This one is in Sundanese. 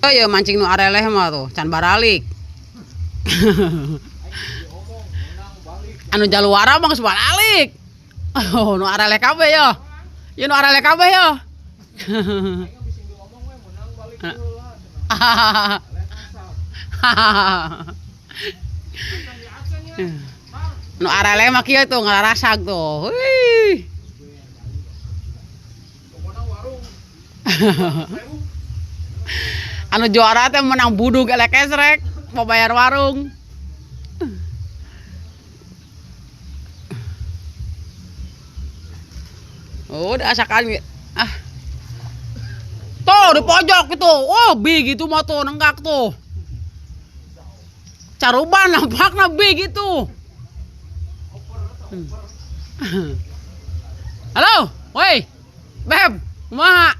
Oh ya mancing nu areleh mah tuh, can baralik. Anu jaluara mah geus baralik. Oh, nu areleh kabeh ya. Ya nu areleh kabeh ya. Nu areleh mah kieu tuh ngarasag tuh. Wih. Anu juara teh menang budug elek esrek, mau bayar warung. Oh, udah asakan ah. Tuh di pojok itu. Oh, bi gitu mah tuh nenggak tuh. Caruban nampakna bi gitu. Halo, woi. Beb, kumaha?